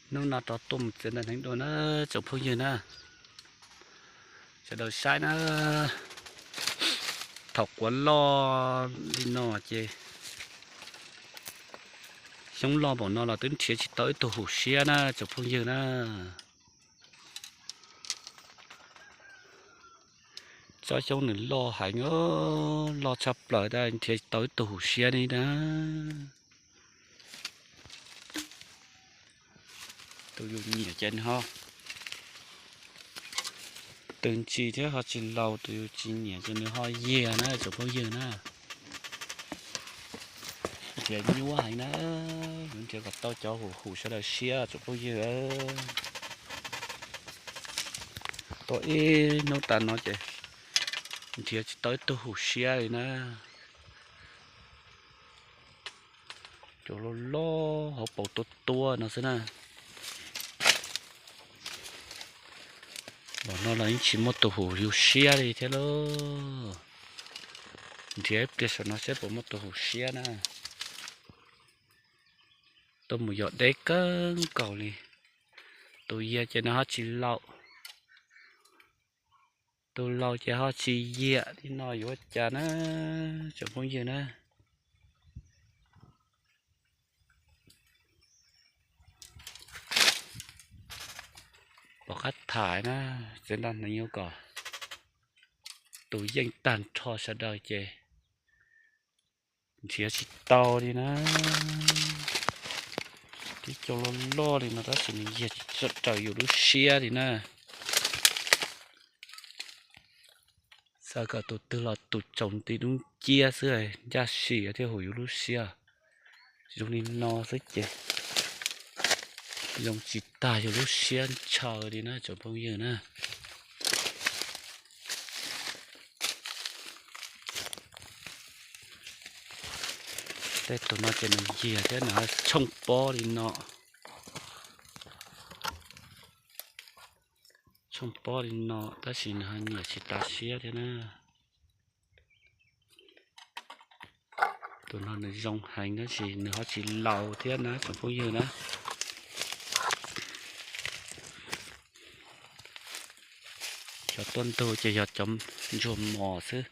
Hnub no rov tuaj mus txiav ntag hneev dua na tsoom phooj ywg na. Sawv daws saib na, thaum quav loj li no ces xyoob loj npaum no los twb nrhiav tsis tau ib tug huv siab na tsoom phooj ywg na. Tsob xyoob nws loj heev, loj tshaj plaws tab nrhiav tau ib tug huv siab li na. Tus yus nyiam ces nws ho tws ntsis thiab ho tsis laus, tus yus tsis nyiam ces nws ho yiag na tsoom phooj ywg na. Nrhiav nyuaj heev na, yuav nrhiav kom tau cov huv huv sawv daws siab tsoom phooj ywg. Tuaj ib hnub tas no ces nrhiav tsis tau ib tug huv siab li na. Cov loj loj hauv paus tuab tuab no xwb na. Los no los yeej tsis muaj tus huv yus siab li thiab lauj. Nrhiav ib pliag saum no seb puas muaj tus huv siab na. Tuaj mus yos deb kawg nkaus li. Tus yiag ces nws ho tsis laus, tus laus ces ho tsis yiag li no yuav ua cas na tsoom phooj ywg na. Pom qab tham na, txiav ntag hneev yuav kom tus yeej tag nrho sawv daws ces nrhiav tsis tau li na. Tib co loj loj li no tab sis nws yiag tsis raws yus lub siab li na. Xav kom tus twg los tus tsaus nti dub nciab xwb ncaj si thiaj huv yus lub siab. Zoo li no xwb ces zoo tsis tag yus lub siab ntshaw li na tsoom phooj ywg na. Tej tus no ces nws yiag thiab nws ho tshooj pob li no. Tshooj pob li no tab sis nws ho nyiam tsis tas siab thiab na. Tus no nws zoo heev tab sis nws ho tsis laus thiab na tsoom phooj ywg na. Cov tuaj ntug ces yog cov ntsuag mos xwb,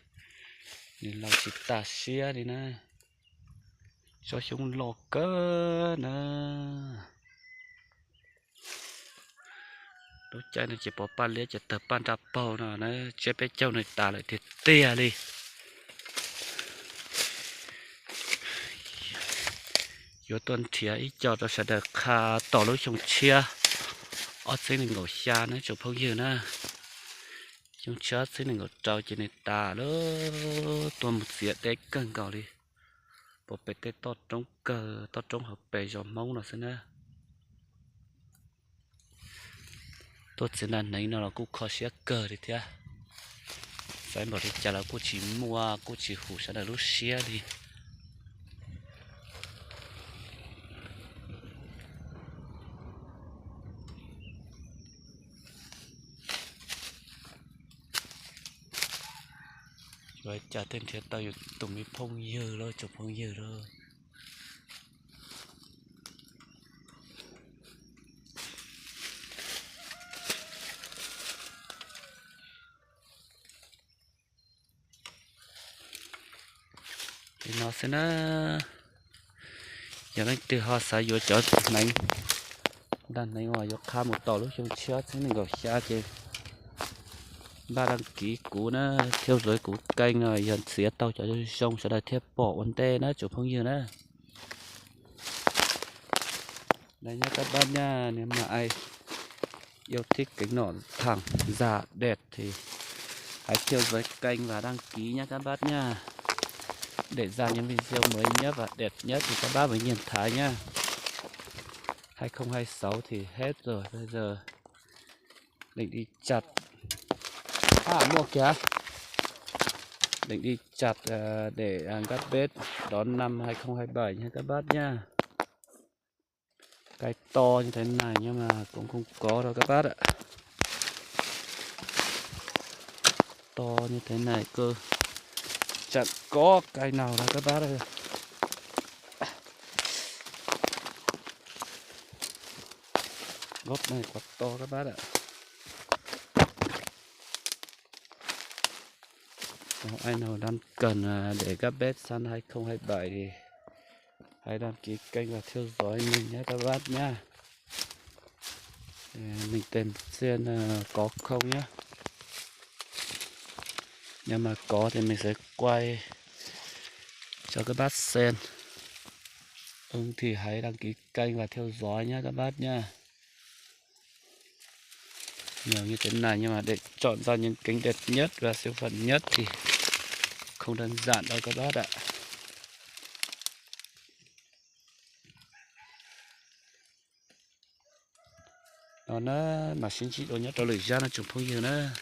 nws laus tsis tas siab li na. Tsob xyoob loj kawg na. Lub caij no ces pov paj liab ces tawg paj nraj paug no na, tsiab peb caug no tas lawm tiag tiag li. Yuav tuaj nrhiav ib co rau sawv daws qha tos lub xyoo tshiab ob txhiab nees nkaum xya na tsoom phooj ywg na. Xyoo tshiab ob txhiab nees nkaum rau ces nws tas lawm, tuaj mus txiav deb kawg nkaus li. Puag pem tej toj roob kawg, toj roob hauv pes zos Hmoob no xwb na. Tuaj txiav nta hneev no los kuj kho siab kawg li thiab. Xaiv npaum li cas los kuj tsis muaj, kuj tsis huv sawv daws lub siab li. Yuav cas thiaj nrhiav tau yus tus me phooj ywg lauj tsoom phooj ywg lauj. Li no xwb na, yog leej twg ho xav yuav cov hneev, nta hneev uas yuav qha mus tom lub xyoo tshiab txhiab nees nkaum xya ces npaj đăng ký kuv na, theo dõi kuv kênh no yog txiav tau cov zoo sawv daws thiaj pom ua ntej na tsoom phooj ywg na. Đây nhá các bác nhá, nếu mà ai yêu thích cái nỏ thẳng da đẹp thì hãy theo dõi kênh và đăng ký nhá các bác nhá. Để ra những video mới nhất và đẹp nhất thì các bác mới nhìn thấy nhá. Hai không hai sáu thì hết rồi, bây giờ định đi chặt. À, mua kìa. Định đi chặt ờ, để ờ, gắp bếp đón năm hai không hai bảy nha các bác nha. Cây to như thế này nhưng mà cũng không có đâu các bác ạ. To như thế này cơ. Chẳng có cây nào đâu các bác ơi. Gốc này quá to các bác ạ. Ai nào đang cần để các bếp săn hai không hai bảy thì hãy đăng ký kênh và theo dõi mình nhé các bác nhá. Mình tên Xiên có không nhé. Nhưng mà có thì mình sẽ quay cho các bác xem. Ưng thì hãy đăng ký kênh và theo dõi nhé các bác nha. Nhiều như thế này nhưng mà để chọn ra những cánh đẹp nhất và siêu phẩm nhất thì không đơn giản đâu các bác ạ. No na, mas sib ntsib dua nyob rau lwm zaj no tsoom phooj ywg na.